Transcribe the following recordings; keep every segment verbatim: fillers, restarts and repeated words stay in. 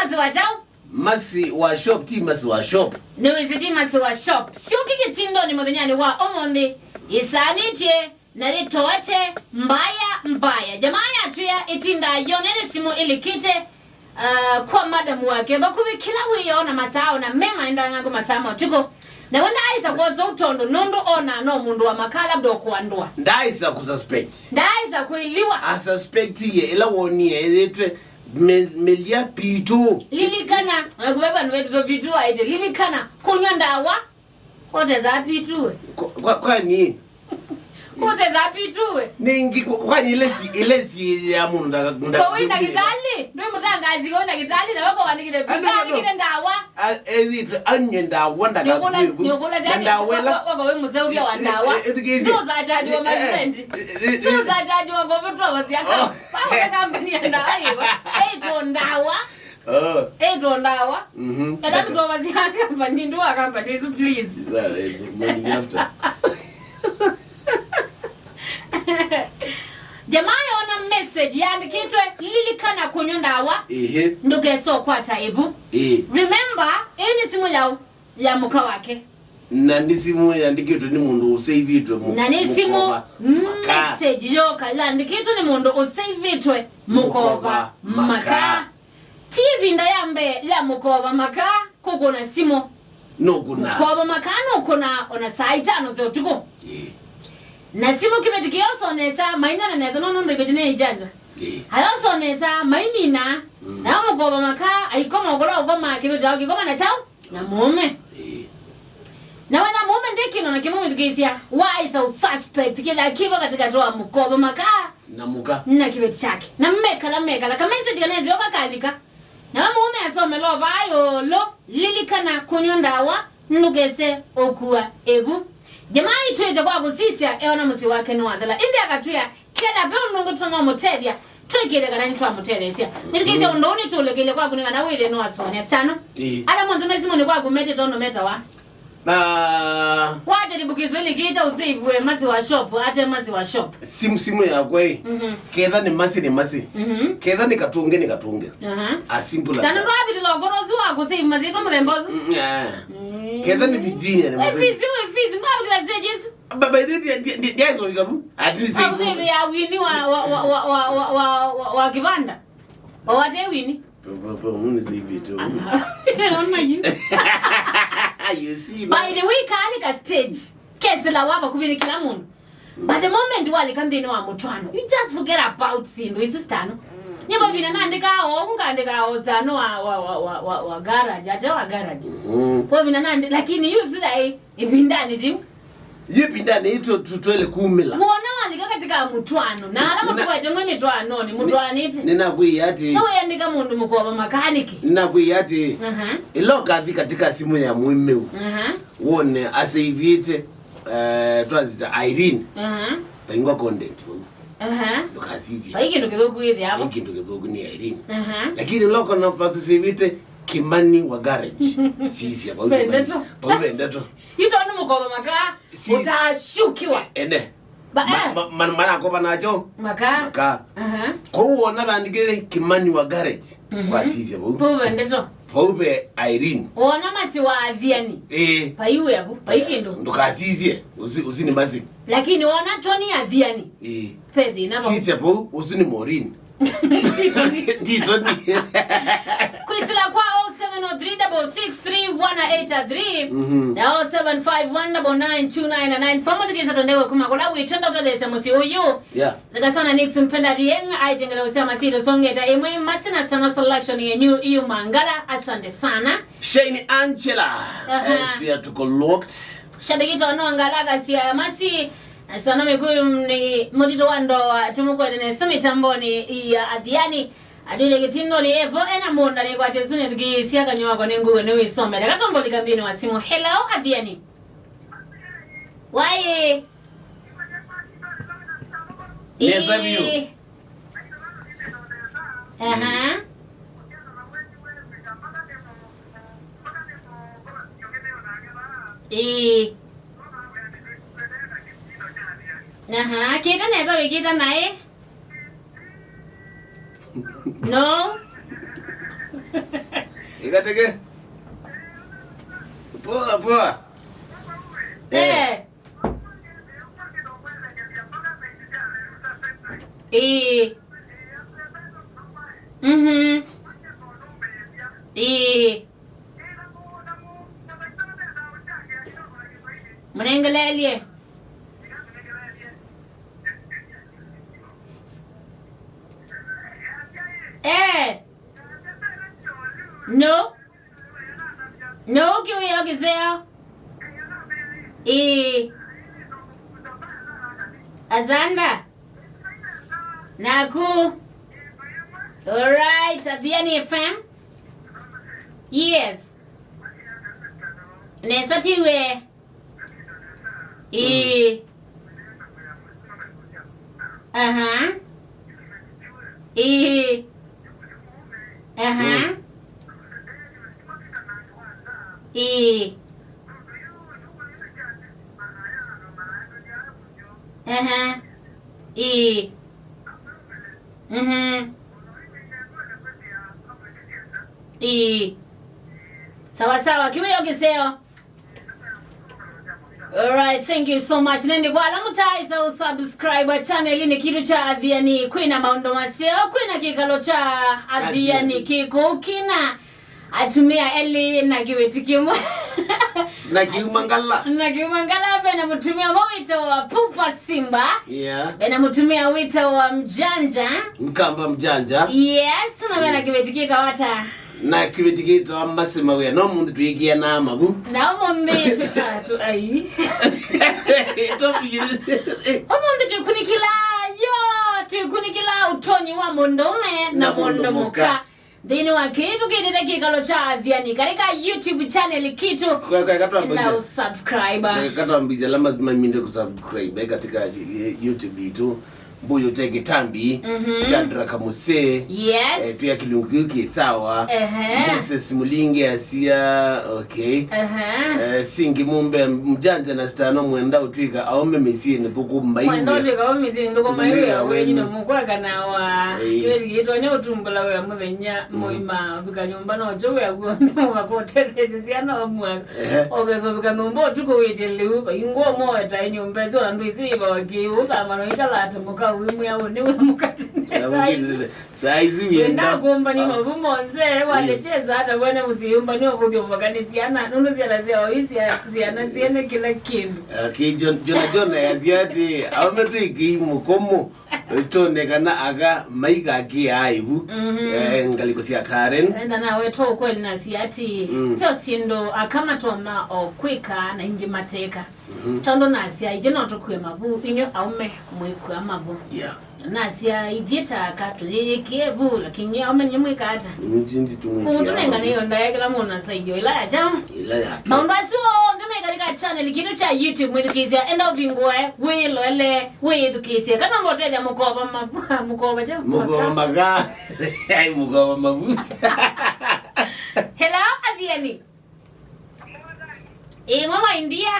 Masi wa kyaũ? Masi wa shop, ti masi wa shop. Nĩwĩsĩ ti masi wa shop. Syũki kĩtindonĩ mũthenyanĩ wa ũmũnthĩ, isanĩtye na yĩtoete mbaya mbaya. Jamaa yatwĩa ĩtindaa yonene simũ ĩlikĩte, uh, kwa madamu wake vakuvĩ kĩla wĩoo na masaa ona me maendang'angu masaa ma ũtukũ. Nawe ndaaĩsa kwosa ũtondu nũndũ onaa no mũndũ wa makaa, labda ũkũandũa. Ndaaĩsa kũsuspect. Ndaaĩsa kũiliwa. Asuspectie ĩla wonie ĩyĩtwe me-, Melia Pitu. Lilikana, eh, kũve vandũ vetĩtwe Pitu aĩte. Lilikana, kũnywa ndawa kũtesaa Pitu we. Kwa, kwa, kwani? Kũtesaa Pitu we. Nĩngĩ kwa, kwani ilesi, ilesi ya mũndũ ndaka, ndaka. Kwa wĩ ndagĩtalĩ, ndwĩ mũtangazi, kwa wĩ ndagĩtalĩ, na wako wandĩkĩte Pitu, andĩkĩte ndawa. A, ethĩtwe anywe ndawa ndakakuĩvu. Nĩũkũlasya, na ndawa ĩla wako wĩ mũseũvya wa ndawa. Nĩũsachajwa, my friend. Nĩũsachajwa ngombe twa wasiaka. Wako na kampani ya ndawa ĩva. Ĩtwa ndawa. Oh. Ĩtwa ndawa. Mhm. Enda tũtovasia kampani, ndũ wa kampani isu, please. Sorry, morning after. Jamaa yona message yaandĩkĩtwe, "Lilikana kũnywa ndawa, ehe, ndũkese ũkwata ĩvu." Eh. Remember, ĩĩ nĩ simũ ya, ya mũka wake. Na nĩ simũ yandĩkĩtwe nĩ mũndũ ũseivĩtwe mũ-, na nĩ simũ mũkova makaa. Message yoka yandĩkĩtwe nĩ mũndũ ũseivĩtwe mũkova makaa. Ti ĩvinda ya mbee ya mũkova makaa kũkũna simũ. Nũkũnaa. Mũkova makaa nũkũnaa ona saa itano sya ũtukũ. Ĩĩ. Na simũ kĩveti kĩoso nesa, mainena nesa, no nũndũ iveti nĩ ijanja. Ĩĩ. Ayoso nesa, maimina, mm, nao mũkova makaa aikoma ũkũla ũkoma kĩveti ao kĩkoma na kyaũ? Na mũũme. Ĩĩ. Na wetha mũũme ndĩ kĩno na kĩmũmĩthukĩĩsya, waaĩsa ũsuspect kĩla kĩvo katĩkatĩ wa mũkova makaa na mũka na kĩveti kyake. Na mekala, mekala, kamessage kanezio kakalika. Nawe mũũme asomela o vaa ĩũlũ, "Lilikana kũnywa ndawa, ndũkese ũkua ĩvu." Jamaa aitwĩte kwa kũsisya, eona mũsyĩ wake nĩwathela. Ĩndĩ akatwĩa, "Kethĩwa ve ũndũ ũngĩ tũtonya ũmũtethya, twĩkĩĩle kana nĩtwamũtetheesya." Nĩthukĩĩsya, mm, ũndũ ũũ nĩtũũlekele kwaku nĩ kana wĩthĩe nĩwasũanĩa sano. Ĩĩ. Ala monthe me simũnĩ kwaku metĩtwe ũndũ metawa? Na wate libukizo ilikĩte ũsĩvue masi wa shop, ate masi wa shop. Sim-, simũ yakwa ĩ. Mhm. Ketha nĩ masi, nĩ masi. Mhm. Ketha nĩ katũnge, nĩ katũnge. Aha. As simple as that. Sana ndo abitila ũkũrũ ũsu wa kũsave masyĩtwa mũthemba ũsu. Mm, yeah. Mm. Ketha nĩ Virginia, nĩ masi. Efisi, efisi, ndo abitila stage isu. Ba-, by the way, ndi-, ndi-, ndi-, ndiaisovika vu. At least. Au save ya wini wa, wa, wa kivanda. Wawate wini. Pa, pa, pa, muni save it. Ona yu. You see, by the way, kali ka stage. Kesila wava kuvini kila mundu. But the moment walika nthĩnĩ wa mũtwaano, you just forget about syĩndũ isu sitano. Nyimbo vina nandĩkaa o, ngandĩkaa o sano wa, wa, wa garage, ate wa garage. Mhm. Kwa vina nandi, lakini yu sila ĩ, ĩvindanĩ yĩu. Yu ĩvindanĩ yĩu tu-, tu-, twele kumĩla. Wona walika katika mũtwaano, na ala mũtwaete mwe mĩtwaanonĩ, mũtwaanĩte. Nĩnakwĩie atĩ. No wĩandĩka mũndũ mũkova makanĩke. Nĩnakwĩie atĩ. Aha. Ĩla ũkathi katika simũ ya mũimĩu. Aha. Wone aseivĩte, eh, twasita Irene. Aha. Vaingwa content vau. Aha. Ndũkasisye. Vai kĩndũ kĩthũku wĩthĩa vo. Vai kĩndũ kĩthũku nĩ Irene. Aha. Lakini loko na patusivĩte Kimani wa garage. Sisya, vau ve ndeto. Vau ve ndeto. Yu tondũ mũkova makaa, si-, ũtashukiwa. Ene. Ba-, ma-, eh, ma-, ma-, manakova nacho? Makaa. Makaa. Aha. Kwoou wona vandĩkĩte Kimani wa garage. Mhm. Wasisya vau. Vau ve ndeto. Vau ve Irene. Wona masi wa Athiani. Ĩĩ. Vai wĩa vu, vai kĩndũ. Ndũkasisye, ũsu, ũsu nĩ masi. Lakini wona Tony Athiani. Ĩĩ. Ve thĩna vau. Sisya vau, ũsu nĩ Maureen. Ti Tony. Ti Tony. Kwĩsĩla kwa oh seven oh three double six three one eight three, mhm, na oh seven five one double nine two nine nine four. Mũthikĩĩsya twendewe kuma kũla wĩ, twenda ũtũtheesya mũsyĩ ũyũ. Yeah. Theka sana Nix Mpenda Rieng, aitengele usema sito songeta imwe masina sana selection yenyu iyo mangala. Asante sana. Shane Angela. Aha. Eh, pia tuko locked. Shabiki tono ngala kasia masi. Sana mĩkũyũ nĩ mũtitũ wa ndoa tũmũkwete nesa mĩtambonĩ ya Athiani. Atwĩle kĩtindonĩ evo ena mũnda nĩkwatĩsũ nĩthukĩĩsya kanyũa kwa nĩ ngũwe nĩwĩsomele. Katomboli kambĩnĩ wa simũ. Hello, Athiani. Waĩ. Nesa vyũ. Ĩĩ. Aha. Ĩĩ. Aha, kĩta nesa wĩkĩta naĩ? No. Ĩkateke. Poa, poa. Eh. Eh. Ĩĩ. Mhm. Ĩĩ. Mũnengeleelye. Eh. No. No, ũkĩwĩa kĩseo. Ĩĩ. Asanda. Naku. Alright, Athiani F M. Yes. Nesa tiwe. Ĩĩ. Aha. Ĩĩ. Aha. Ĩĩ. Aha. Ĩĩ. Mhm. Ĩĩ. Sawa sawa, kĩwĩo kĩseo. Alright, thank you so much. Nende kwa ala mũtaaĩsa ũsubscribe channel nĩ kitu cha Athiani. Kwĩna maũndũ maseo, kwĩna kĩkalo cha Athiani kĩkũkina. Atumĩa elĩ na kĩveti kĩmwe. Na kiuma ngala. Na kiuma ngala, vena mũtumĩa ũmwe wĩtawa Pupa Simba. Yeah. Vena mũtumĩa wĩtawa Mjanja. Mkamba Mjanja. Yes, na vena kĩveti kĩtawa ata? Na kĩveti kĩtawa Masi Mawĩa. No mũnthĩ twĩkĩanaa mavu. Na ũmũnthĩ tũ-, ah, tũ-, ai. Topic is- Ũmũnthĩ twĩkunĩkĩla, yo, twĩkunĩkĩla ũtonyi wa mũndũũme na mũndũ mũka. Nthĩnĩ wa kĩĩ tũkĩtĩte kĩkalo cha Athiani katika YouTube channel kitu. Kwa, kwa, katwambĩsya. Na usubscribe. Kwa, katwambĩsya, lazima minde kusubscribe, eh, katika, eh, YouTube itu. Mbuyu te kitambi, mhm, Shadrack Muse, yes, eh, pia kilungu kyu ki sawa. Ehe. Moses Mulingi asia, okay. Ehe. Eh, Singi Mumbe Mjanja na Stano mwenda utwika aume mĩsyĩnĩ thũkũma. Mwenda iwe. Utwika aume mĩsyĩnĩ thũkũma iwe. Tũmĩwĩa wenyu wenyu. Na mũkwaka na wa. Ĩĩ. Kĩveti kĩtonya ũtumbũla wĩa mũthenya, mm, mũima, vika nyũmba no cho wĩa guo nthĩ mũvaka ũtetheesye syana o mwaka. Ehe. Ũkesovika nyũmba ũtukũ wĩtye lĩu, ingwo moe ta nyũmba ĩsu ona ndwĩsĩ ĩva wakĩĩ, ũthama no ikala ata mũka wĩ mwĩa ũnĩ wĩ mũkatĩ. Na saa isu mũkĩtĩle, saa isu wenda wenda kũmbani, ah, mavu monthe, eh, walecheza ata wene mũsyĩ yũmbani ũkũthi ũmbakanĩ syana, nũndũ syana sya oyu sya-, syana syene kĩla kĩndũ. Okay, John, John, John ayasya atĩ, aume twĩkĩi mũkomo. Tone kana aka maikakĩaa ĩvu, mhm, eh, ngalĩko sya Karen. Enda naweta ũkweli nasya ati, mm, ve syĩndũ aka matonya o kwĩka na ingĩ mateka. Mhm. Tondũ nasya ithyĩ no tũkue mavu, inyw'ĩ aume mwĩkua mavu. Yeah. Nasya ithyĩ ta aka tũyĩyĩkĩe vu, lakini aume nĩ mwĩka ata? Nĩ tũmwĩkĩaa mavu. Kũtũnenganĩo ndaĩa kĩla mũndũ na saidio ĩla ya kyaũ. Ĩla yake. Maũndũ asu onthe me katika channel kitu cha YouTube, mwĩthukĩĩsya, enda ũvingũe, wĩloele. Wĩthukĩĩsye kana ngotethya mũkova mavu, mũkova kyaũ? Mũkova maka. Ai, mũkova mavu. Hello, Athiani. Ĩĩ, mama India.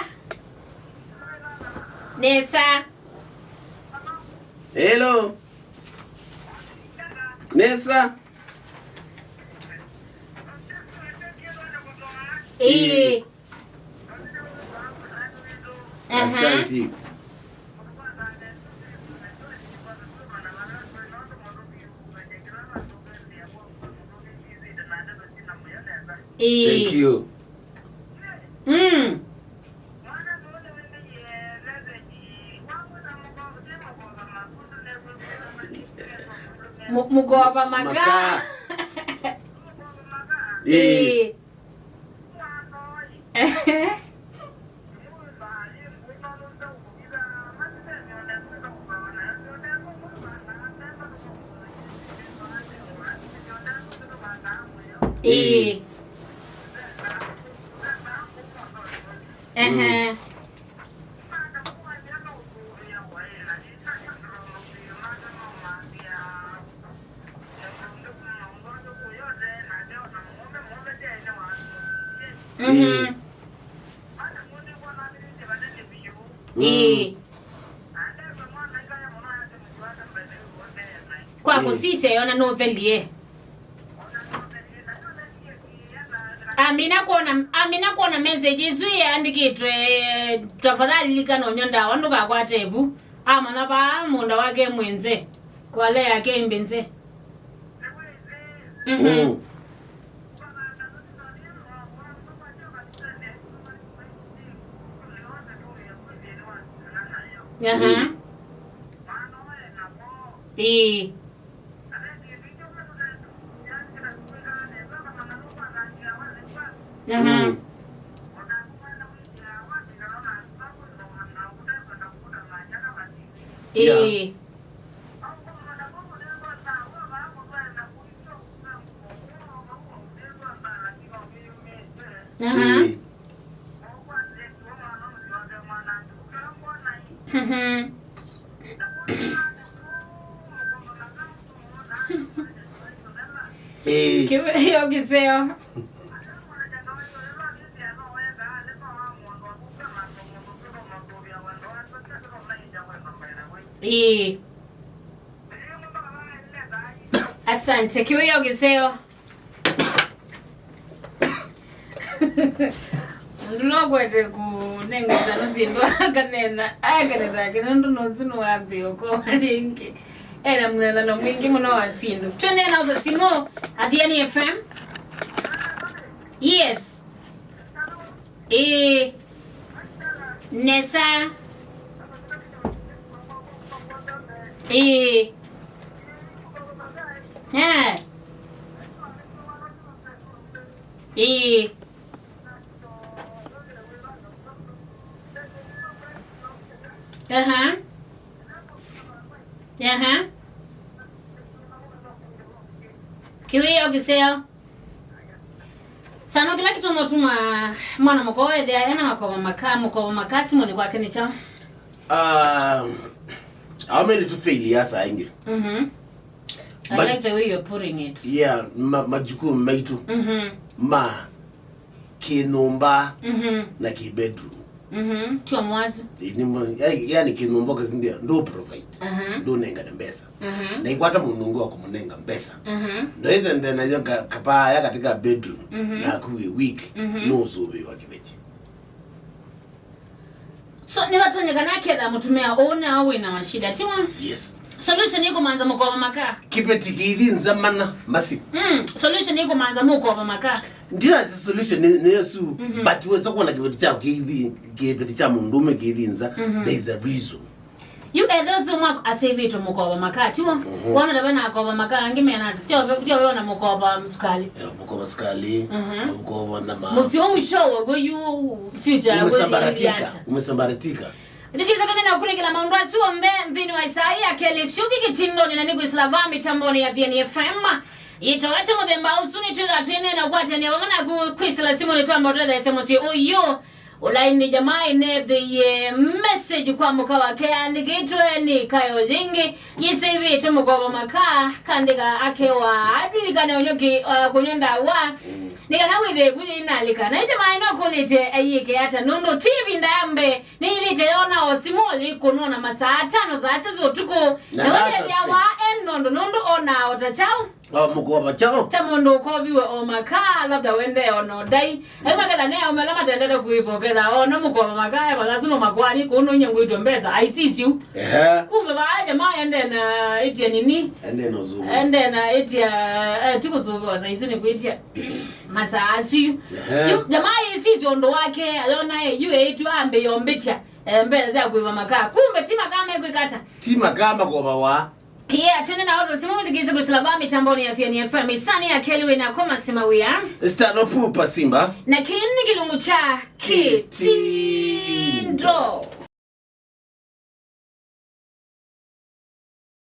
Nesa. Hello. Nesa. Ĩĩ. Ĩĩ. Aha. Asante. Ĩĩ. Thank you. Mm. Mu-, mũkova maka. Maka. Ĩĩ. Ĩĩ. Ĩĩ. Ehe. Mhm. Ĩĩ. Kwa kũsisya yona nũthelie. Amina kuona, amina kuona message isu yaandikitwe, "Tafadhali lilikana ũnywa ndawa, ndũkakwate ĩvu." Amanya vaa mũũnda wake mwĩ nze, kwale yake ĩmbĩ nze. Mhm. Mm. Aha. Mm. Ĩĩ. Aha. Mm. Yeah. Ĩĩ. Aha. Ĩĩ. Mhm. Ĩĩ. Kĩw'ũ kĩseo. Ĩĩ. Asante. Kĩw'ũ kĩseo. Mũndũ ũla ũkwete kũnenga syana syĩndũ akaneena, akanetake nũndũ nũsu nĩwambĩĩe ũkowa yĩngĩ. Ena mũnenano mwingĩ mũno wa syĩndũ. Twendeee na ũsa simũ, Athiani F M. Yes. Ĩĩ. Nesa. Ĩĩ. Eh. Ĩĩ. Aha. Aha. Kĩwĩoo kĩseo. Sana kĩla kĩtonya ũtuma mwana mũka ethĩa ena makovo maka, mũkovo maka simũnĩ kwake nĩ kyaũ? Ah, aũme nĩtũfeiliaa saa ingĩ. Mhm. I But like the way you're putting it. Yeah, ma, majukumu maitũ Mhm. ma kĩnyũmba Mhm. na kĩ bedroom. Mhm. Tio mwazu. Ĩ, nĩ mo-, ya-, yani kĩnyũmba ũkasindia, ndũ provide. Aha. Ndũnengane mbesa. Aha. Na ikwata mũndũ ũngĩ wa kũmũnenga mbesa. Aha. No ĩthe ndena yo ka-, kapaya katika bedroom Mhm. naku wĩ weak, Mhm. no ũsũvĩwa kĩveti. So, nĩvatonyeka na ketha mũtumĩa ũũ nao wĩna shida, tiwa? Yes. Solution ĩkũmanza mũkovo maka. Kĩveti kĩithi nza mana, masi. Mm, solution ĩkũmanza mũkovo maka. Ndina solution nĩ, nĩ yesu, Mhm. but wesa kuona kĩveti kya kĩithi, kĩveti kya mũndũme kĩithi nza, Mhm. there is a reason. Yu ethe ũsu mwa asĩvĩtwe mũkovo maka, tiwa? Mhm. Wona tave na akovo maka, angĩ mena ati, tio ve, tio ve ona mũkovo wa sukali. Eh, mũkovo sukali, Mhm. mũkovo nyama. Mũsyĩ ũmwe show wa yu future wa Umesambaratika, ata. Umesambaratika. Ndikisa tũnene ũkunĩkĩla maũndũ asu onthe nthĩnĩ wa Isaia kelĩ syũki kĩtindonĩ na nĩkwĩsĩla vaa mĩtambonĩ ya Thiani F M. Yĩtowete mũthemba ũsu nĩtwĩthaa twĩneena ũkwatania vamwe naku kwĩsĩla simũnĩ twamba ũtwetheesya mũsyĩ ũyũ. Ũla ĩndĩ jamaa ĩneethĩie message kwa mũka wake yaandĩkĩtwe nĩ kayo yĩngĩ yĩsĩvĩtwe mũkovo maka, kandĩka akewa alilikane ũnyũki, uh, kũnywa ndawa. Nĩ kana wĩthĩe vu yĩinalĩka. Na ĩndĩ maĩ no kũlĩte ayĩke ata nũndũ ti ĩvinda ya mbee. Nĩyĩthĩte yona o simũ yĩkũnwa na masaa atano saa six ũtukũ. Na Na ndawa wĩthĩa suspect. Wa e nondo nũndũ ona o ta kyaũ. O mũkovo kyaũ. Ta mũndũ ũkoviwe o maka, labda wende ona ũdai. Aima ketha ne aume ala matendete kuipa ketha ona mũkovo maka, e mathasu no makwani, kũu no inya ngwĩtwe mbesa, aisisiu. Ehe. Kumbe vaa jamaa ende na ĩtya nini? Ende na ũsũvĩo. Ende na ĩtya, eh, ti kũsũvĩwa saa isu nĩ kwĩtya. Masaa asu yu. Ehe. Yu, jamaa yĩsisya ũndũ wake, ayona e, yu eĩtu ambĩĩa ũmbĩtya, eh, mbesa sya kuipa maka. Kumbe ti maka mekwĩka ata? Ti maka makovawa. Yeah, tene na oza simu mithikise kwĩsĩla vaa mĩtambonĩ ya Thiani F M. Ĩsanĩ ya kelĩ wĩna Koma Sima Wĩa. Stano Pupa Simba. Na kĩĩ nĩ kĩlungu kya Kĩtindo. Kĩtindo.